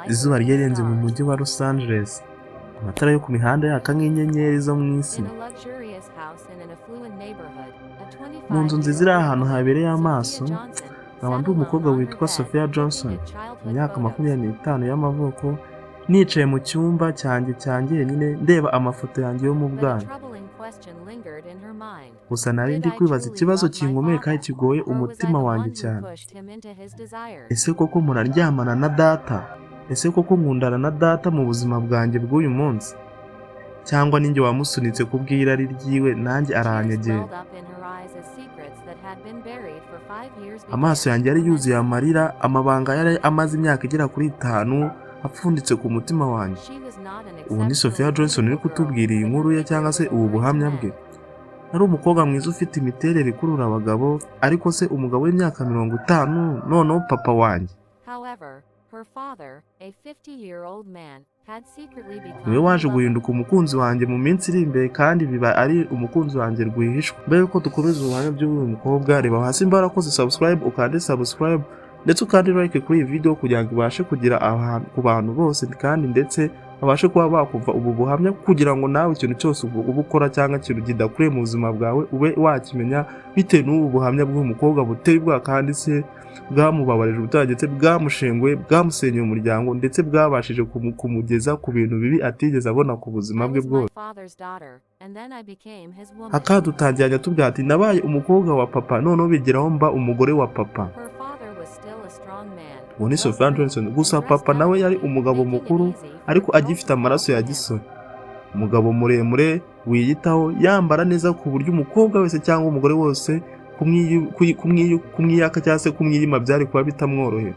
Izuba ryarenze mu mujyi wa Los Angeles, amatara yo ku mihanda yaka nk'inyenyeri zo mu isi. Mu nzu nziza iri ahantu habereye amaso, nkaba ndi umukobwa witwa Sophia Johnson, mu myaka 25 y'amavuko, nicaye mu cyumba cyanjye cya njyenyine, ndeba amafoto yanjye yo mu bwana. Gusa nari ndi kwibaza ikibazo kinkomeye kandi kigoye umutima wanjye cyane: ese koko muraryamana na data? Ese koko nkundana na data mu buzima bwanjye bw'uyu munsi, cyangwa ninjye wamusunitse ku bw'irari ryiwe nanjye aranyegera? Amaso yanjye yari yuzuye amarira, amabanga yari amaze imyaka igera kuri 5 apfunditse ku mutima wanjye. Ubu ni Sophia Johnson uri kutubwira iyi nkuru ye cyangwa se ubu buhamya bwe. Ari umukobwa mwiza ufite imiterere ikurura abagabo, ariko se umugabo w'imyaka 50, noneho papa wanjye, niwe waje guhinduka umukunzi wanjye mu minsi iri imbere, kandi biba ari umukunzi wanjye rwihishwa. Mbere yuko dukomeza ubuhamya by'uyu mukobwa, reba hasi nimba warakoze subscribe, ukande subscribe, ndetse ukande like kuri iyi video kugira ngo ibashe kugera ku bantu bose, kandi ndetse babashe kuba bakumva ubu buhamya, kugira ngo nawe ikintu cyose uba ukora cyangwa ikintu kidakwiye mu buzima bwawe ube wakimenya bitewe n'ubu buhamya bw'uyu mukobwa buteye ubwoba, kandi se bwamubabarije ubutaha, ndetse bwamushenguye, bwamusenyeye umuryango, ndetse bwabashije kumugeza ku bintu bibi atigeze abona ku buzima bwe bwose. Akadutangira atubwira ati: "Nabaye umukobwa wa papa, noneho bigeraho mba umugore wa papa." Uwo ni Sophia Johnson. Gusa papa nawe yari umugabo mukuru ariko agifite amaraso ya gisore, umugabo muremure wiyitaho, yambara neza ku buryo umukobwa wese cyangwa umugore wose kumwiyaka cyangwa se kumwiyima byari kuba bitamworohera.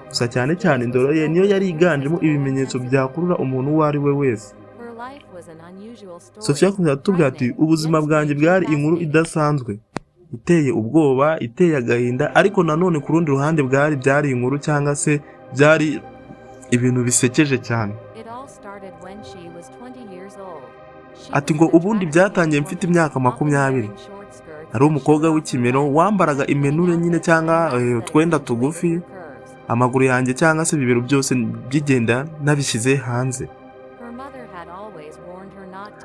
Gusa cyane cyane indoro ye niyo yari yiganjemo ibimenyetso byakurura umuntu uwo ari we wese. Sophia akomeza atubwira ati: "Ubuzima bwanjye bwari inkuru idasanzwe, iteye ubwoba, iteye agahinda, ariko nanone ku rundi ruhande byari inkuru cyangwa se byari ibintu bisekeje cyane." Ati ngo ubundi byatangiye mfite imyaka 20, ari umukobwa w'ikimero wambaraga imenure nyine cyangwa utwenda tugufi, amaguru yanjye cyangwa se ibibero byose bigenda nabishyize hanze.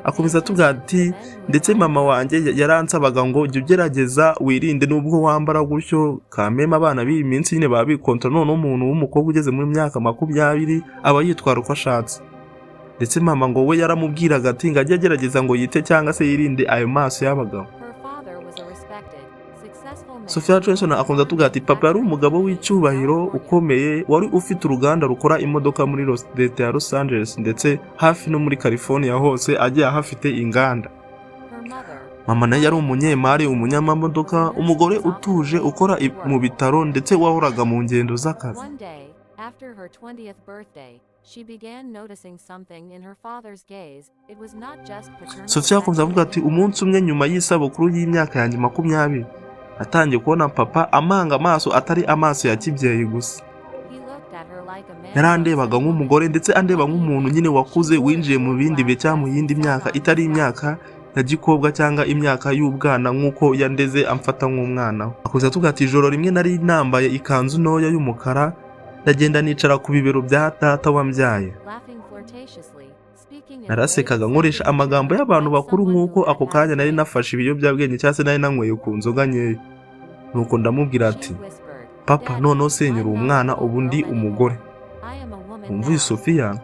Akomeza atubwira ati: "Ndetse mama wanjye yaransabaga ngo jya ugerageza wirinde nubwo wambara gutyo." Kameme abana b'iyi minsi nyine baba bikontora, noneho umuntu w'umukobwa ugeze muri myaka 20 aba yitwara uko ashatse. Ndetse mama ngo we yaramubwiraga ati ngo ajye agerageza ngo yite cyangwa se yirinde ayo maso y'abagabo. Sophia Johnson akomeza atubwira ati: "Papa yari umugabo w'icyubahiro ukomeye, wari ufite uruganda rukora imodoka muri leta ya Los Angeles, ndetse hafi no muri California hose agiye ahafite inganda. Mama nawe yari umunyemari, umunyamamodoka, umugore utuje ukora mu bitaro, ndetse wahoraga mu ngendo z'akazi." After her 20th birthday, she began noticing something in her father's gaze. It was not just paternal Sophia akomeza avuga ati: "Umunsi umwe nyuma y'isabukuru y'imyaka yanjye 20, natangiye kubona papa amanga amaso atari amaso ya kibyeyi gusa. Yarandebaga nk'umugore, ndetse andeba nk'umuntu nyine wakuze, winjiye mu bindi bihe cyangwa mu yindi myaka itari imyaka ya gikobwa cyangwa imyaka y'ubwana, nk'uko yandeze amfata nk'umwana we." Akomeza atubwira ati: "Ijoro rimwe nari nambaye ikanzu ntoya y'umukara, ndagenda nicara ku bibero bya data wambyaye. Narasekaga nkoresha amagambo y'abantu bakuru, nk'uko ako kanya nari nafashe ibiyobyabwenge cyangwa se nari nanyweye ku nzoga nkeya. Nuko ndamubwira ati: 'Papa, noneho senyura umwana, ubu ndi umugore.'" Wumva uyu Sofiya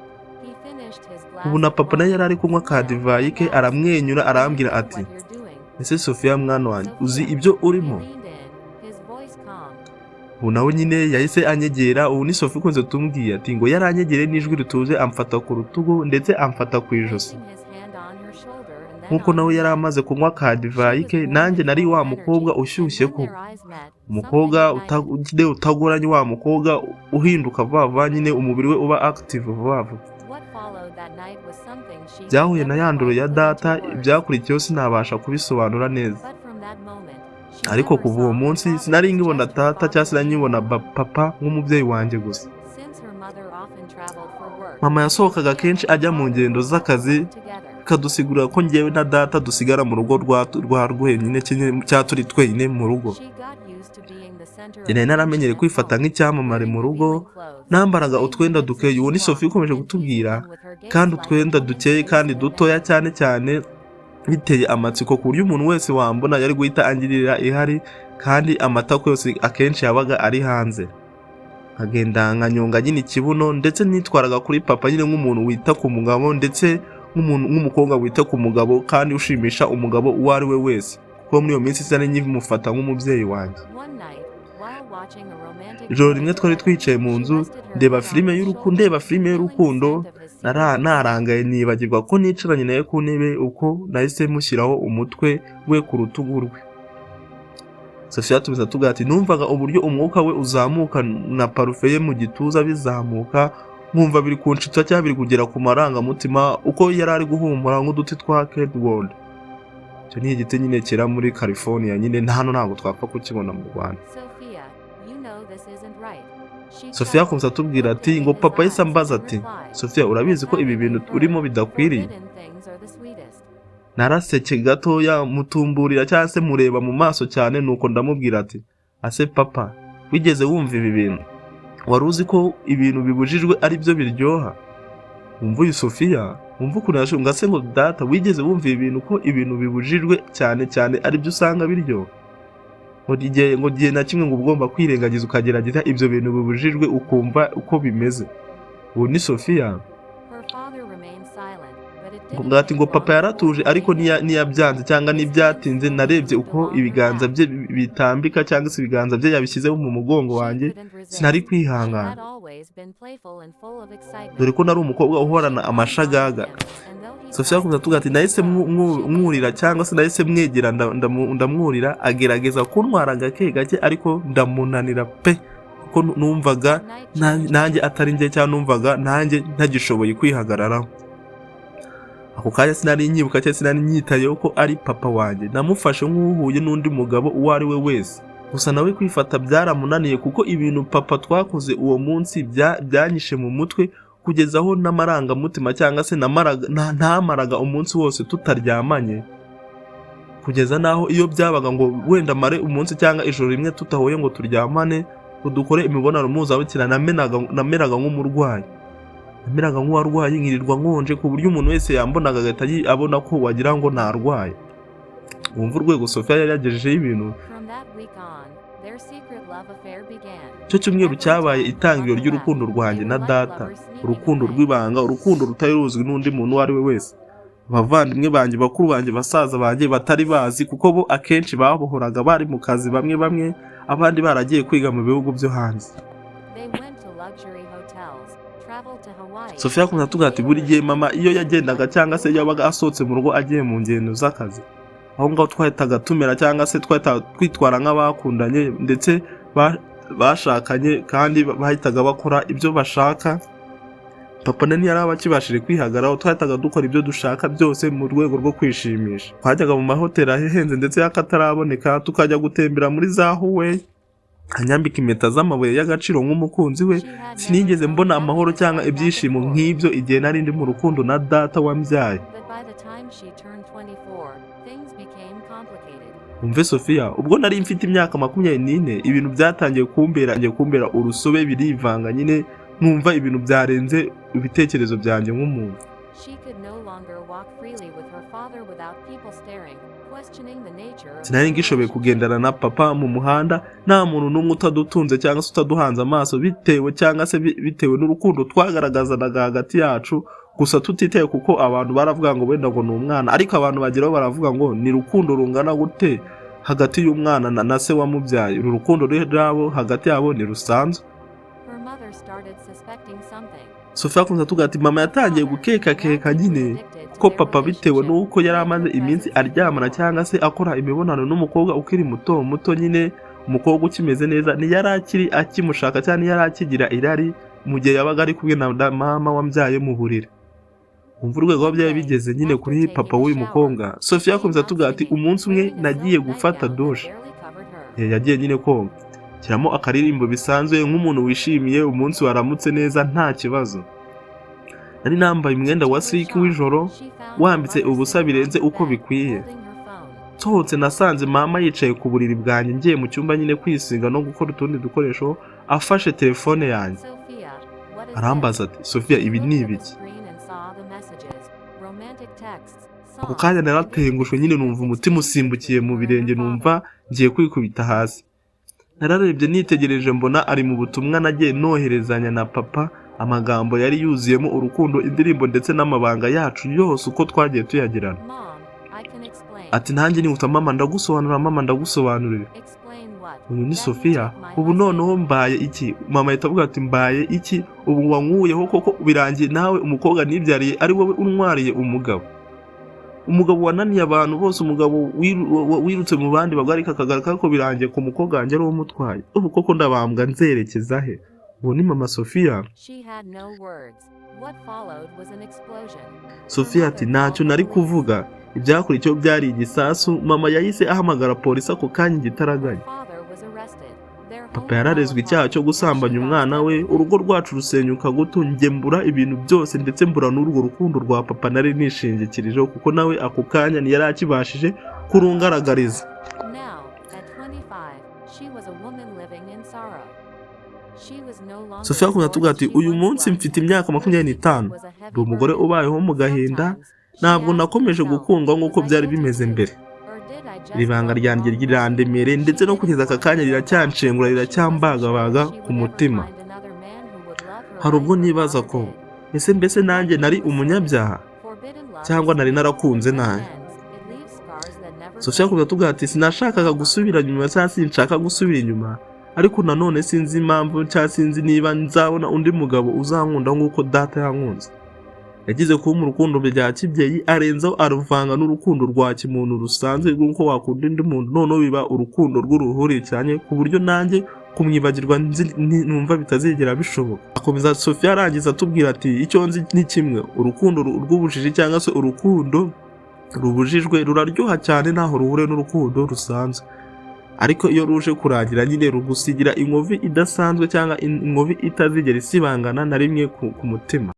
ubu, na papa nawe yari ari kunywa ka divayi ke, aramwenyura, arambwira ati: 'Ese Sofiya mwana wanjye, uzi ibyo urimo?' Ubu nawe nyine yahise anyegera. Ubu ni Sophie ukunze tumbwiye ati ngo yaranyegereye n'ijwi rituje, amfata ku rutugu, ndetse amfata ku ijosi. Nk'uko nawe yari amaze kunywa ka divayi ke, nanjye nari wa mukobwa ushyushye koko, umukobwa utagoranye, wa mukobwa uhinduka vuba vuba nyine, umubiri we uba active vuba vuba. Byahuye na ya ndoro ya data. Ibyakurikiyeho sinabasha kubisobanura neza, ariko kuva uwo munsi sinari nkibona data cyangwa se nkibona papa nk'umubyeyi wanjye gusa. Mama yasohokaga kenshi ajya mu ngendo z'akazi, bikadusigurira ko ngewe na data dusigara mu rugo rwa rwenyine cyangwa turi twenyine mu rugo. Njye nari naramenyereye kwifata nk'icyamamare mu rugo, nambaraga utwenda dukeye. Uwo ni Sophie ukomeje kutubwira, kandi utwenda dukeye kandi dutoya cyane cyane, biteye amatsiko, ku buryo umuntu wese wambona yari guhita angirira ihari, kandi amatako yose akenshi yabaga ari hanze, nkagenda nkanyonga nyine ikibuno. Ndetse nitwaraga kuri papa nyine nk'umuntu wita ku mugabo, ndetse nk'umuntu, nk'umukobwa wita ku mugabo kandi ushimisha umugabo uwo ari we wese, kuko muri iyo minsi sinari nkimufata nk'umubyeyi wanjye. Ijoro rimwe twari twicaye mu nzu ndeba filime y'urukundo, narangaye nibagirwa ko nicaranye nawe ku ntebe. Uko nahise mushyiraho umutwe we ku rutugu rwe, Sofia atumiza tuvuga ati: "Numvaga uburyo umwuka we uzamuka na parufe ye mu gituza bizamuka, nkumva biri kunshitsa cyangwa biri kugera ku marangamutima, uko yari ari guhumura nk'uduti twa Kenwood." Icyo ni igiti nyine cyera muri California nyine, hano ntabwo twapfa kukibona mu Rwanda. Sofia akomeza atubwira ati ngo papa yahise ambaza ati: "Sofia, urabizi ko ibi bintu urimo bidakwiriye?" Naraseke gatoya, mutumburira cyangwa se mureba mu maso cyane, nuko ndamubwira ati: "Ase papa, wigeze wumva ibi bintu? Wari uzi ko ibintu bibujijwe ari byo biryoha?" Wumva uyu Sofia, wumva ukuntu yashunga se ngo: "Data, wigeze wumva ibi bintu, ko ibintu bibujijwe cyane cyane ari byo usanga biryoha?" Ngo igihe na kimwe ngo ugomba kwirengagiza ukagerageza ibyo bintu bibujijwe, ukumva uko bimeze. Ubu ni Sofia. Ngo ati ngo papa yaratuje, ariko ntiyabyanze cyangwa ntibyatinze, narebye uko ibiganza bye bitambika cyangwa se ibiganza bye yabishyizeho mu mugongo wanjye, sinari kwihangana, dore ko nari umukobwa uhorana amashagaga. Sofia akomeza avuga ati: "Nahise mwurira cyangwa se nahise mwegera, ndamwurira, agerageza kuntwara gake gake, ariko ndamunanira pe, kuko numvaga nanjye atari njye, cyangwa numvaga nanjye ntagishoboye kwihagararaho." Ako kanya sinari nyibuka cyangwa sinari nyitayeho ko ari papa wanjye. Namufashe nk'uhuye n'undi mugabo uwo ari we wese. Gusa nawe kwifata byaramunaniye, kuko ibintu papa twakoze uwo munsi byanyishe mu mutwe, kugeza aho n'amarangamutima cyangwa se ntamaraga umunsi wose tutaryamanye, kugeza n'aho iyo byabaga ngo wenda mare umunsi cyangwa ijoro rimwe tutahuye ngo turyamane, ngo dukore imibonano mpuzabitsina, nameraga nk'umurwayi, nameraga nk'uwarwaye, nkirirwa nkonje, ku buryo umuntu wese yambonaga agahita abona ko wagira ngo ntarwaye. Wumva urwego Sofia yari yagejejeho ibintu. From that week on, their secret love affair began. Icyo cyumweru cyabaye itangiriro ry'urukundo rwanjye na data, urukundo rw'ibanga, urukundo rutari ruzwi n'undi muntu uwo ari we wese, abavandimwe banjye, bakuru banjye, basaza banjye batari bazi, kuko bo akenshi babohoraga bari mu kazi bamwe bamwe, abandi baragiye kwiga mu bihugu byo hanze. They went to luxury hotels, traveled to Hawaii. Sofia akunda atubwira ati buri gihe mama iyo yagendaga cyangwa se yabaga asohotse mu rugo agiye mu ngendo z'akazi, aho ngaho twahitaga tumera cyangwa se twahitaga twitwara nk'abakundanye ndetse bashakanye, kandi bahitaga bakora ibyo bashaka. Papa na ntiyari akibashije kwihagararaho, twahitaga dukora ibyo dushaka byose mu rwego rwo kwishimisha. Twajyaga mu mahoteli ahenze ndetse y'akataraboneka, tukajya gutembera muri za Hawaii, anyambika impeta z'amabuye y'agaciro nk'umukunzi we. Sinigeze mbona amahoro cyangwa ibyishimo nk'ibyo igihe nari ndi mu rukundo na data wambyaye. But by the time she turned 24, things became complicated. Umve Sofia, ubwo nari mfite imyaka 24, ibintu byatangiye kumbera urusobe, birivanga nyine, nkumva ibintu byarenze ibitekerezo byanjye nk'umuntu. She could no longer walk freely with her father without people staring, questioning the nature of Sinari their ngishoboye relationship. kugendana na papa mu muhanda nta muntu n'umwe utadutunze cyangwa se utaduhanze amaso, bitewe cyangwa se bitewe n'urukundo twagaragazanaga hagati yacu, gusa tutitaye kuko abantu baravuga ngo wenda ngo ni umwana, ariko abantu bageraho baravuga ngo ni rukundo rungana gute hagati y'umwana na se wamubyaye? Uru rukundo rwabo hagati yabo ni rusanzwe. Her mother started suspecting something. Sofia akunze atubwira ati mama yatangiye gukekakeka nyine ko papa, bitewe n'uko yari amaze iminsi aryamana cyangwa se akora imibonano n'umukobwa ukiri muto muto nyine, umukobwa ukimeze neza, ntiyari akiri akimushaka cyangwa ntiyari akigira irari mu gihe yabaga ari kumwe na mama wambyaye mu buriri. Wumva urwego aho byari bigeze nyine kuri papa w'uyu mukobwa. Sofia akomeza atubwira ati umunsi umwe nagiye gufata dushe. Yagiye nyine koga, shyiramo akaririmbo bisanzwe nk'umuntu wishimiye umunsi waramutse neza, nta kibazo. Nari nambaye umwenda wa silk w'ijoro wambitse ubusa birenze uko bikwiye. Nsohotse nasanze mama yicaye ku buriri bwanjye, ngiye mu cyumba nyine kwisiga no gukora utundi dukoresho, afashe telefone yanjye. Arambaza ati: "Sofia, ibi ni ibiki?" Ako kanya naratengushwe nyine, numva umutima usimbukiye mu birenge, numva ngiye kwikubita hasi. Nararebye nitegereje, mbona ari mu butumwa nagiye noherezanya na papa, amagambo yari yuzuyemo urukundo, indirimbo ndetse n'amabanga yacu yose uko twagiye tuyagirana. Ati nanjye nihuta: "Mama, ndagusobanurira, mama, ndagusobanurira." Uyu ni Sofia. "Ubu noneho mbaye iki?" Mama ahita avuga ati: "Mbaye iki? Ubu wankuyeho koko, birangiye nawe umukobwa nibyariye ari wowe untwariye umugabo, umugabo wananiye abantu bose, umugabo wirutse mu bandi bagore ariko akagaruka ko birangiye ku mukobwa wanjye ari we umutwaye. Ubu koko ndabambwa, nzerekeza he?" Uwo ni mama Sofia. She had no words. What followed was an explosion. Sofia ati: "Ntacyo nari kuvuga, ibyakurikiyeho byari igisasu." Mama yahise ahamagara polisi ako kanya igitaraganya. Father was arrested. Their Papa yararezwe icyaha cyo gusambanya umwana we, urugo rwacu rusenyuka guto, njye mbura ibintu byose, ndetse mbura n'urwo rukundo rwa papa nari nishingikirijeho, kuko nawe ako kanya ntiyari akibashije kurungaragariza. Now, at 25, she was a woman living in sorrow. She was no longer Sofia akomeza atubwira ati: "Uyu munsi mfite imyaka 25, ndi umugore ubayeho mu gahinda. Ntabwo nakomeje gukundwa nk'uko byari bimeze mbere. Iri banga ryanjye rirandemere, ndetse no kugeza aka kanya riracyanshengura, riracyambagabaga ku mutima. Hari ubwo nibaza ko ese mbese nanjye nari umunyabyaha cyangwa nari narakunze nabi?" Sofia akomeza atubwira ati: "Sinashakaga gusubira inyuma cyangwa sinshaka gusubira inyuma, ariko nanone sinzi impamvu cyangwa sinzi niba nzabona undi mugabo uzankunda nk'uko data yankunze. Yagize kuba mu rukundo bya kibyeyi, arenzaho aruvanga n'urukundo rwa kimuntu rusanzwe rw'uko wakunda undi muntu, noneho biba urukundo rw'uruhuricyane, ku buryo nanjye kumwibagirwa numva bitazigera bishoboka." Akomeza Sofia arangiza atubwira ati: "Icyo nzi ni kimwe, urukundo rw'ubujiji cyangwa se urukundo rubujijwe ruraryoha cyane, ntaho ruhure n'urukundo rusanzwe, ariko iyo ruje kurangira nyine rugusigira inkovu idasanzwe cyangwa inkovu itazigera isibangana na rimwe ku mutima."